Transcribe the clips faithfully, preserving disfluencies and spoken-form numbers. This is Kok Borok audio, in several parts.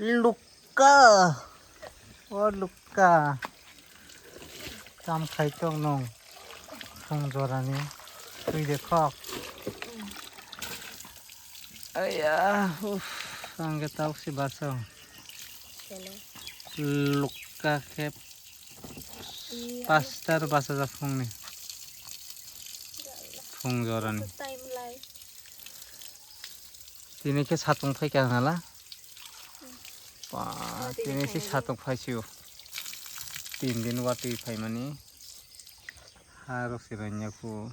Lukka. O lukka. Tam khai tok nung. Phung jorani. Twi de khok. Aya, uff, ang ke tauk si basong. Lukka khe pastar basa ja phungni. Phung jorani. Tini khe satung phai ka nala. Ba, tini si satung phai sio. Tin din watwi phaimani. Harok si ranya khu.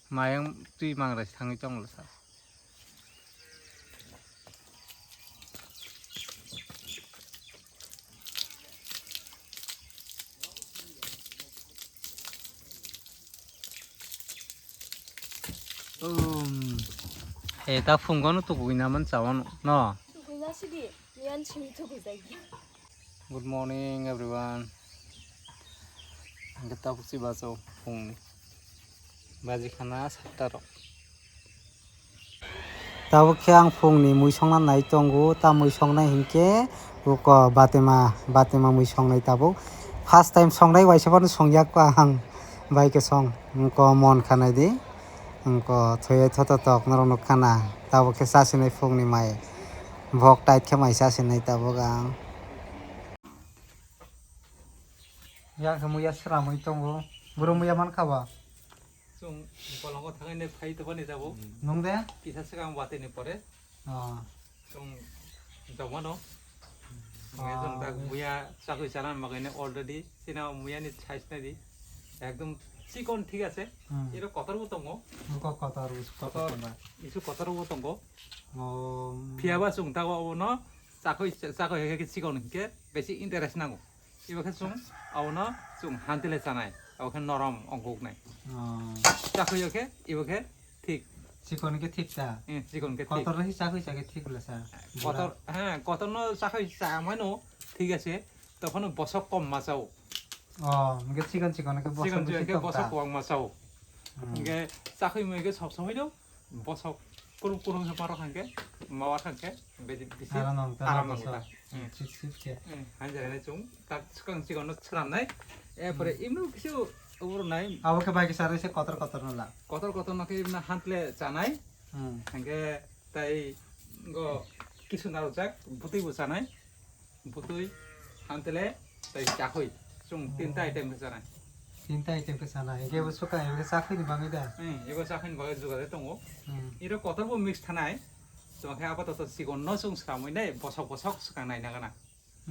Mayang twi mangra thangwi tonglo sa. Um, he ta phungo no tukui na man chawan no. Tukui na sidi, yan chimi tukui jai. Good morning everyone. Ang ke tabuk si baso phungni. Baji khana satta rok. Tabuk khe ang phungni mui songna nai tongo, ta mui songnai hinkhe uko batema, batema mui songnai tabuk. First time songnai waisa phano songyak ko ang, bai khe song, uko mon khanai di. Uko thoye thoto tok norok nuk khana, tabuk khe chasinai phungni mai. Bok tait khe mai chasinai tabuk ang. Yang khe muya sramwi tongo. Boro muya man kha ba? Chwng bolongo thangwi nai phai tongmani jabo. Nung de? Kisa swkang watwi ni pore. Ah. Chwng jomano. Muya chwng tak muya chakwi chana bagwi nai already. China muya ni size nai di. Ekdom chikon thik ase. Hmm. Iro kotor bo tongo. Buko kotor, buko kotor. Kotor. Isu kotor bo tongo. Oh. Phiya ba chwng tak obo no chakwi, chakwi hai khe chikon hinkhe besi interest nango. Ibo khe chwng abono chwng hantile chanai, abo khe norom ongkuknai. Oh. Chakhuyo khe ibo khe thik. Chikon khe thik ta? Eh, chikon khe thik. Kotor no hi chakhui chakhe thik bwla sa? Kotor, he, kotor no chakhui chamano thik ase, tophano bosok kom ma chao. Oh, hingke chikon chikon khe bosok bisi tok ta? Chikon chikon khe bosok kwbangma chao. Hmm. Hingke chakhui mui khe sob somoi do. Bosok kurum kurum se maro hangke, mawar hangke, besi, besi aram nang ta, aram nang ta. Hmm. Sip, sip khe. Hmm, hanjani chwng tak swkang chikon no swnamnai. Erpore hmm, imno kisu ubur nai. Abo khe bai kisa rese kotor kotor no la. Kotor kotor no khe imna hantle chanai. Hmm. Hangke tai go kisu narwkjak, butwi bo chanai. Butwi, hantele, tei chakhui. Chwng tinta item khe chanai. Tinta item khe chanai. Hingke bo swkang, ebo khe chakhuini bagwi da? Hmm, ebo chakhuini bagwi jugal tongo. Hmm. Iro kotor bo mix thanai. Chwng khe apatoto chikon no chwng swkamwi nai, bosok bosok swkang nai nagana.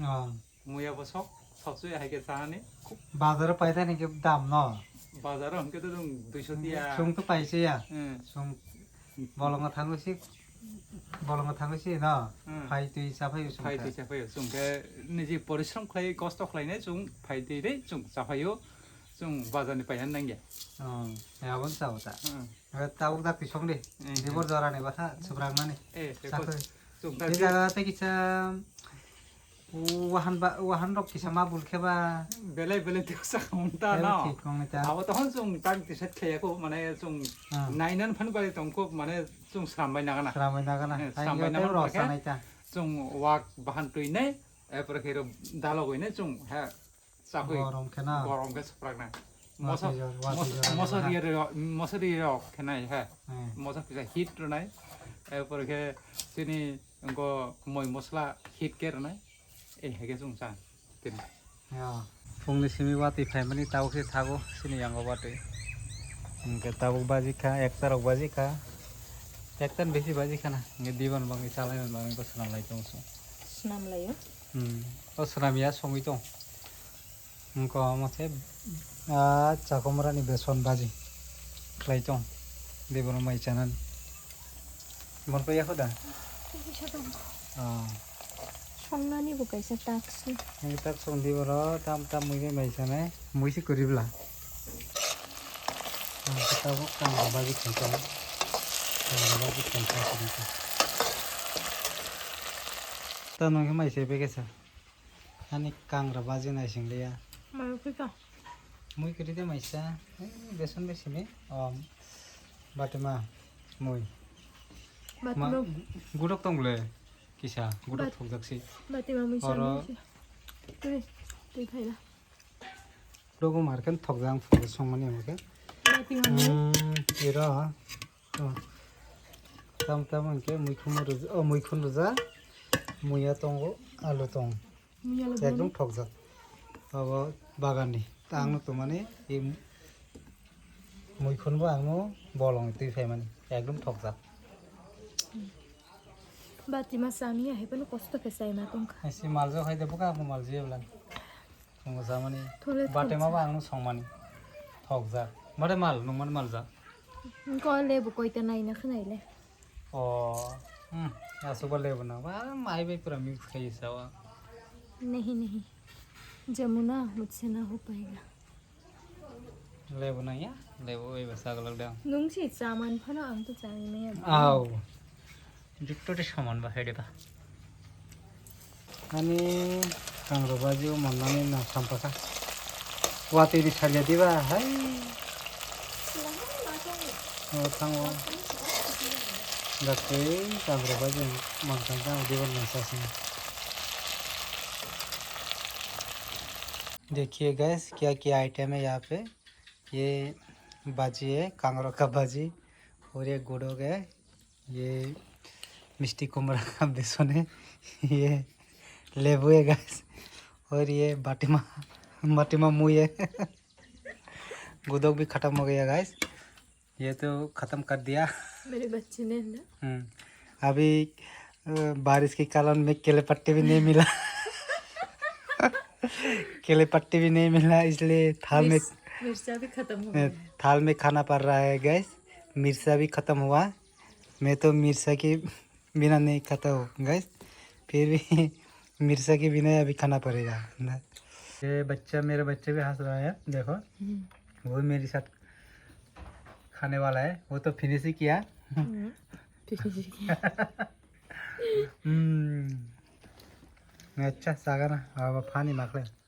Oh. Muya bosok, sokchwi hai khe chanani. Bazaro paithani khe dam no? Bazaro hwnkhe to chwng duiso tiya. Chwng to paisa ya. Hmm. Chwng bolongo thangwi si, bolongo thangwi si no? Hmm. Phai twi chaphaio chwng khe. Phai twi chaphaio chwng khe niji porishrom khlai, kosto khlainai chwng phai twi dei chwng chaphaio, chwng bazar ni paihan nangya. Oh, aboni chao ta. Hmm. Tabuk dak twi song di. Hmm. Dibor jora ni batha, subrang nani. Eh, chakhui. Chwng dak jaga tei kisa Wahan ba, wahan rok kisa ma bul khe ba. Belai belai tei sa kong ta belai no. Thik kong ta. Abo tohon chwng tak decide khlaiya ko, mane chwng ah, nainan phan bai tong ko, mane chwng sram bai nagana. Sram bai nagana. Eh, sram bai nagana rok khe sanai ta. Chwng wak bahan twi nai, erpore khe ro dalogwi nai chwng ha chakwi. Gorom khe na. Gorom khe swprak nai. Moso, watwi jora, watwi mos-, jora moso nai riya rok, moso riya rok khe nai ha. Hmm. Moso kisa heat rwnai. Erpore khe chini Wngkha moi mosla hit khe rwnai, eh, hai khe chwng cha tini. Ya. Phungni simi watwi phaimani tabuk se thago, chini yango watwi. Hwnkhe tabuk baji kha, ekta rok baji kha. Ekta ni besi baji khana. Hwnkhe diban bangwi chalaimani bagwi bo swnam lai tong chwng. Swnam laio? Hmm. O swnam ya songwi tong. Wngkha omo khe, ah, chakomrani beson baji khlai tong, de bono mai chanani. Mon paiya kho da? Kaisa tongo. Ah. Songnani bo kaisa task se. Ang tak song di boro, tam tam mui bai mai chanai, mui se kwrwi bwla. Ang khe tabuk kangra baji khlai tong, kangra baji khlai tong. Ta nung khe mai se bege sa. Ani kangra baji naising liya. Mai ui kha. Mui kwrwi de maisa. Ei, beson bai simi. Oh. Batima mui. Batima. Ma-, gudok tong le kisa, gudok Bat-, thokjak si. Batima mui. Oro. Sami si. Tui, tui phaila. Dogo marken thokjang phungo songmani amake. Batima mui. Hmm, iro. Oh. Tam tam hwnkhe muikhun rwja, oh, muikhun rwja. Muya tongo, alu tong. Muya lo. Ekdom thokjak. Abo baganni. Ta ang no tumani, e muikhun bo ang no bolong twi phaimani. Ekdom thokjak. Batima sami ya, hai phano kosto khe chaima tongkha. Hai si maljak hai de, buka bo maljiya bwlan. Thungo samani. Thole. Batima thokjak. Bo ang no songmani. Thokjak. Mare mal, nungmani maljak. Ko lebu koita naina khwnaile. Oh, hmm, aswk ba lebu na. Ba, mai bai pura mix khai sawa. Nahi, nahi. Jamuna mujhse na ho payega. Lebu na ya, lebu bai ba sagalak dang. Nung si chaman phano ang to chani maya. Au. Jukto de saman ba hede ba. Ani kangrok baji o mannani na sampakha. Watwi ni salia diba hai. O thango. Dakti kangrok baji mankha thango diba nang sasing. देखिए guys, क्या क्या आइटम है यहाँ पे। ये भाजी है, कांगड़ों का भाजी, और ये गुड़ोक है, ये मिष्टी कुमड़ा का बेसन है, ये लेबू है guys, और ये बाटिमा, बाटिमा मुई है। गुदोक भी खत्म हो गया guys, ये तो खत्म कर दिया। मेरे बच्चे ने ना। हम्म, अभी, अ, बारिश के कारण में केले पत्ते भी नहीं मिला। केले पत्ते भी नहीं मिला, इसलिए थाल में, मिर्च-, मिर्चा भी खत्म हो अ, गया है। थाल में खाना पड़ रहा है guys। मिर्चा भी खत्म हुआ। मैं तो मिर्चा के बिना नहीं खाता हूँ guys, फिर भी मिर्चा के बिना अभी खाना पड़ेगा ना। ये बच्चा, मेरा बच्चा भी हंस रहा है, देखो। हम्म। वो मेरे साथ खाने वाला है, वो तो फिनिश ही किया। हम्म, फिनिश ही किया। हम्म। अच्छा, सागा ना, अब पानी माखले।